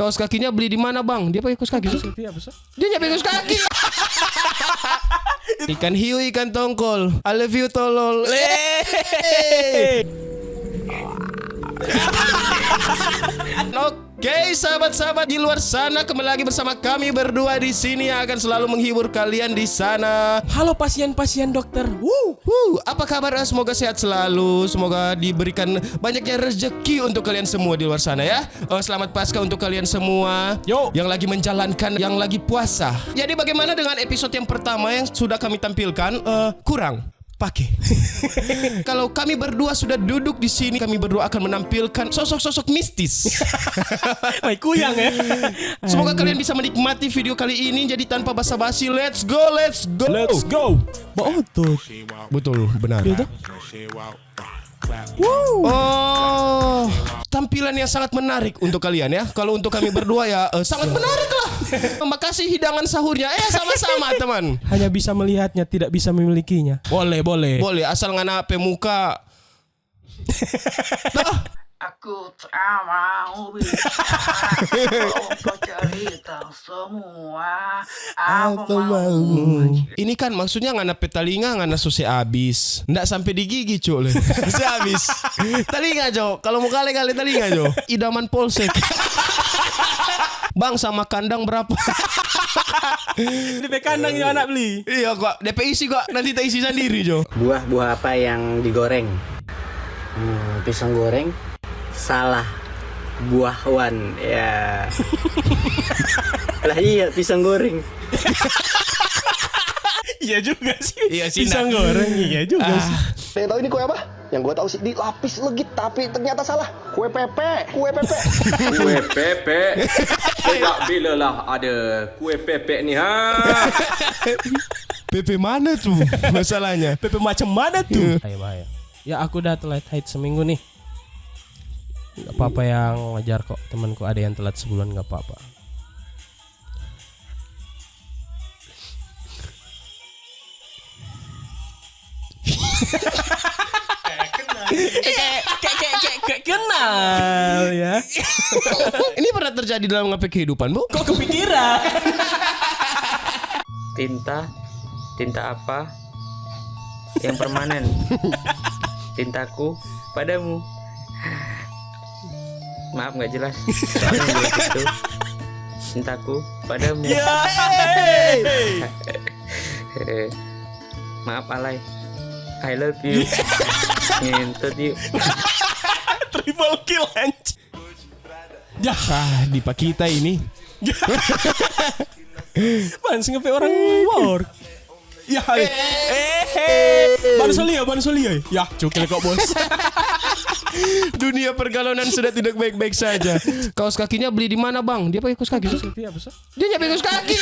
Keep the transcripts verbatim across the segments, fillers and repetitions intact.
Kaos kakinya beli di mana, Bang? Dia pakai kaos kaki, so? Dia nyampe kaos kaki. Ikan hiu, ikan tongkol. I love you, tolol. Hey. Oke, sahabat-sahabat di luar sana, kembali lagi bersama kami berdua di sini yang akan selalu menghibur kalian di sana. Halo pasien-pasien dokter. Wuh. Wuh, apa kabar? Semoga sehat selalu. Semoga diberikan banyaknya rezeki untuk kalian semua di luar sana, ya. Eh, selamat Paskah untuk kalian semua. Yo. Yang lagi menjalankan, yang lagi puasa. Jadi, bagaimana dengan episode yang pertama yang sudah kami tampilkan? Eh, kurang pake. Kalau kami berdua sudah duduk di sini, kami berdua akan menampilkan sosok-sosok mistis. Mai kuyang, ya. Semoga kalian bisa menikmati video kali ini. Jadi, tanpa basa-basi, let's go, let's go. Let's go. Betul. Betul, benar. Iya, toh? Oh, tampilan yang sangat menarik untuk kalian, ya. Kalau untuk kami berdua, ya, eh, sangat menarik lah. Makasih hidangan sahurnya. Eh, sama-sama, teman. Hanya bisa melihatnya, tidak bisa memilikinya. Boleh, boleh. Boleh, asal ngana pe muka. Nah. Aku tak mau bicara. Kau cerita semua. Aku mau. Ini kan maksudnya ngana pe talinga ngana so se abis. Ndak sampe di gigi, Cuk, le. Se abis. Talinga, Jo. Kalau mo kale-kale talinga, Jo. Idaman polsek. Bang, sama kandang berapa? Di pe kandang jo anak beli. Iya, kok. De pe isi, kok. Nanti ta isi sandiri, Jo. Buah-buah apa yang digoreng? Hmm, pisang goreng. Salah. Buahwan, ya. Lah iya, pisang goreng. Iya juga sih. Iya sih, pisang goreng, iya juga sih. Yang tahu ini kue apa? Yang gua tahu sih di lapis legit, tapi ternyata salah. Kue pepe, kue pepe. Kue pepe. Sejak bilalah ada kue pepe nih, ha? Pepe mana tuh masalahnya? Pepe macam mana tuh? Iya. Ayo, bahaya. Ya, aku udah telat haid seminggu nih. Nggak apa-apa yang wajar kok, temanku ada yang telat sebulan, nggak apa-apa. Kayak, kayak, kayak, kayak, kayak kenal, ya. Ini pernah terjadi dalam ngape kehidupan, Bu? Kok kepikiran? Tinta, tinta apa yang permanen? Tintaku padamu. Maaf, nggak jelas. Soalnya nggak gitu. Cintaku padamu. Ya. Maaf, alay. I love you. Ngentut yuk. Triple kill, anjing. Ya. Ah, di pa kita ini. Mans, ngape orang work? Ya, eh, eh, eh. Baru so lia, baru so lia. Ya, cukil kok, Bos. Dunia pergaulan sudah tidak baik-baik saja. Kaos kakinya beli di mana, Bang? Dia pakai kaos kaki, so? Dia nyampe kaos kaki.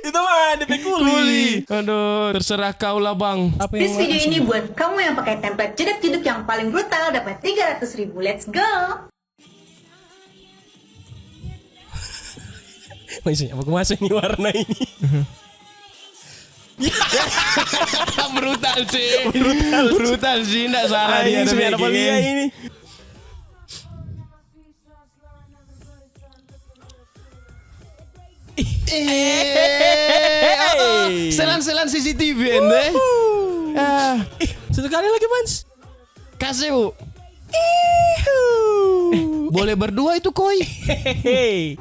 Itu mah, de pe kuli. Kuli. Aduh, terserah kau lah, Bang. Apa yang mau kasih? This video ini buat kamu yang pakai template jeduk-jeduk yang paling brutal, dapat tiga ratus ribu. Let's go. Maksudnya, apa aku masuk ini warna ini? Brutal sih. Brutal. Brutal sih, ndak salah dia. Anjing, ada sebenarnya apa begini. Lia ini? Eh, aduh, selang-selang C C T V, ende. Wuhu. Ah. Ih, satu kali lagi, Mans. Kasih, Bu. Ihu. Eh, boleh berdua itu, koi. Hehehe.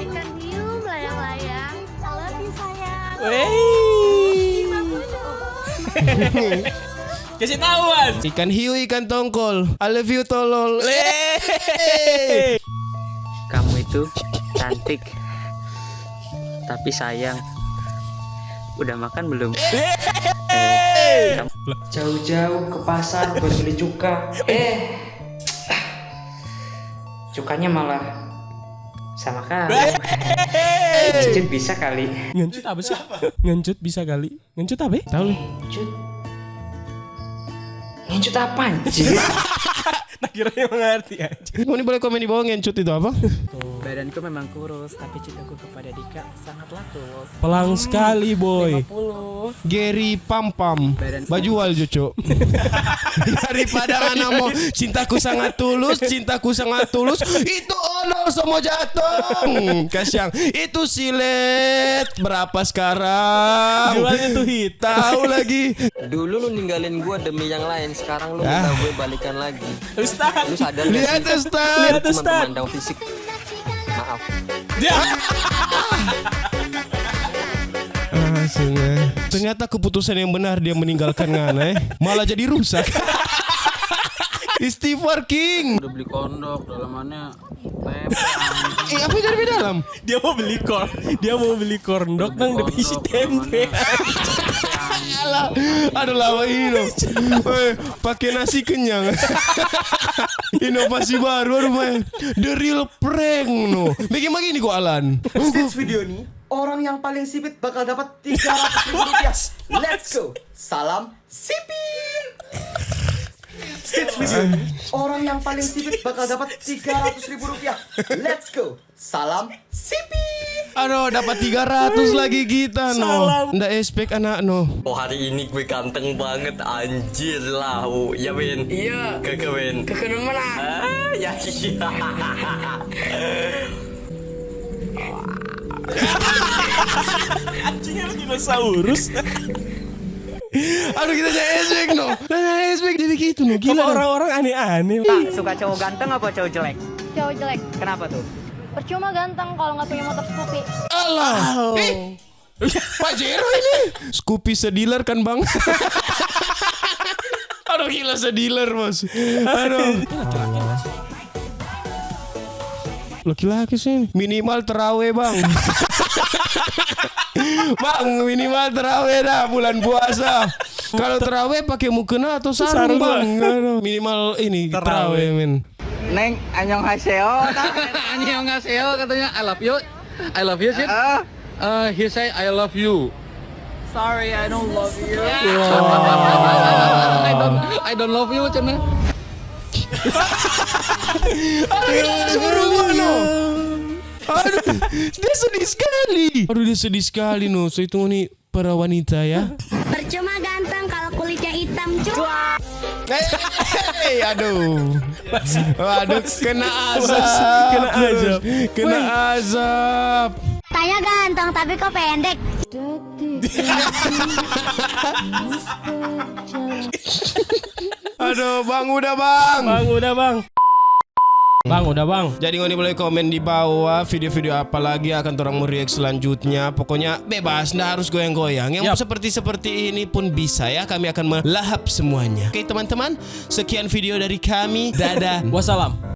Ikan hiu melayang-layang. I love you, sayang. Wey. Kasih tahu, Wan. Ikan hiu, ikan tongkol. I love you, tolol. Wey. Kamu itu cantik. Tapi sayang, udah makan belum? Wey. Eh, kamu jauh-jauh ke pasar buat beli cuka. Eh, cukanya malah sama kamu. Wey. Ngencut bisa kali. Ngencut apa sih? Ngencut bisa kali. Ngencut apa, eh? Tahu, leh. Ngencut. Ngencut apaan, sih? Nah, kira dia mengerti aja. Ngoni boleh komen di bawah, ngencut itu apa? Badanku memang kurus, tapi cintaku kepada Dika sangatlah tulus. Pelang sekali, boy. Lima puluh. Gary Pampam. Badan Bajual jo, Cok. Daripada ngana mo cintaku sangat tulus, cintaku sangat tulus. Itu odol semua jatuh. Kasiang. Itu silet berapa sekarang? Jualnya tuh hit. Tahu lagi. Dulu lu ninggalin gua demi yang lain, sekarang lu Ah. minta gue balikan lagi. Ustaz. Lu sadar gak Lihat sih? Ustaz. Lihat Cuma Ustaz. Memandang fisik. Maaf. Ya. Ah, sungguh. Ternyata keputusan yang benar dia meninggalkan ngana, eh. Malah jadi rusak. Istighfar, King. Udah beli kondok, dalamannya tempe. Eh, apa yang jadi beda dalam? Dia mau beli kor, dia mau beli korndok nang udah berisi tempe. Alah, aduh lama ini no. Eh, pakai nasi kenyang. Inovasi baru, aduh, man. The real prank no. Bikin begini kok, Alan. Stage video ni, orang yang paling sipit bakal dapat tiga ratus ribu rupiah. Let's go. Salam sipit. Stage video ni, orang yang paling sipit bakal dapat tiga ratus ribu rupiah. Let's go. Salam sipit. Aduh, dapat tiga ratus lagi kita no. Salam. Nda expect anak no. Oh, hari ini gue ganteng banget, anjir lah. Oh, ya, Win. Iya. Keke, Win. Keke mana? Ah, ya, iya. Anjingnya lu dinosaurus. Aduh, kita nda expect no. Nda expect dia begitu no. Apa Gila no. Orang-orang aneh-aneh. Kak, suka cowok ganteng apa cowok jelek? Cowok jelek. Kenapa tuh? Percuma ganteng kalau nggak punya motor Scoopy. Alah. Eh, Pajero ini. Scoopy sedealer kan, Bang? Aduh, gila, sedealer, Bos. Aduh. Laki-laki sih. Minimal terawe, Bang. Bang, minimal terawe dah bulan puasa. Kalau terawe pakai mukena atau sarung, Sarung, Bang? Bang. Aduh, minimal ini Terawe. terawe, men. Neng, annyeonghaseyo. Annyeonghaseyo katanya, I love you. I love you, Sid. Uh, he say, I love you. Sorry, I don't love you. I don't, I don't love you, cenah. Aduh, gila, ada berubah, no. Aduh, dia sedih sekali. Aduh, dia sedih sekali, no. So, itu nih para wanita, ya. Percuma ganteng kalau kulitnya hitam, cuy. Hei, aduh. Waduh, kena azab. Kena azab. Kena azab. Tanya ganteng tapi kok pendek. Aduh, Bang, udah, Bang. Bang, udah, Bang. Bang, udah, Bang. Jadi ngoni boleh komen di bawah video-video apa lagi akan torang mau react selanjutnya. Pokoknya bebas, nda harus goyang-goyang. Yang Yap. seperti-seperti ini pun bisa ya, kami akan melahap semuanya. Oke teman-teman, sekian video dari kami. Dadah. Wassalam.